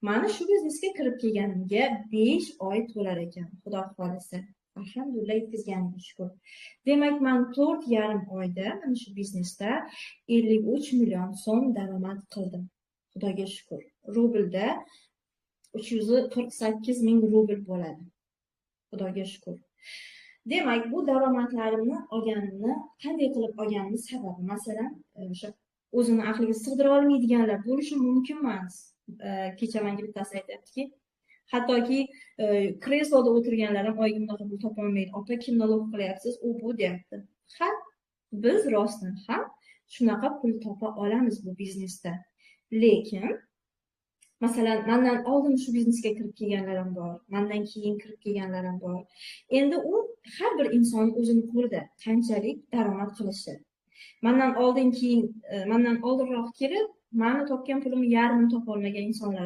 Mani shu biznesga kirib kelganimga 5 oy to'lar ekan, Xudo xohlasa. Alhamdulillah, yetkazganimga shukur. Demak, man 4,5 oyda mana shu biznesda 53 million so'm daromad qildim. Xudoga shukur. Rublda 348 ming rubl bo'ladi. Xudoga shukur. Demak, bu daromadlarimni olganimni, qanday qilib olganimni sababi, masalan, o'sha o'zini aqliga sig'dira olmaydiganlar bo'lishi mumkin emas. Kecha menga bittasi aytyaptiki, hattoki kresloda o'tirganlar ham oyiga bunaqa pul topolmaydi. "Opa, kim налог qilyapsiz, u bu", deyapti. Ha, biz rostdan ham shunaqa pul topa olamiz bu biznesda. Lekin masalan, mandan oldin shu biznesga kirib kelganlar ham bor, mandan keyin kirib kelganlar ham bor. Endi u har bir inson o'zini qo'lida, qanchalik daromad qilishi. Mandan oldin, keyin mandan oldinroq kelib, mani topgan pulimni yarmini topolmagan insonlar.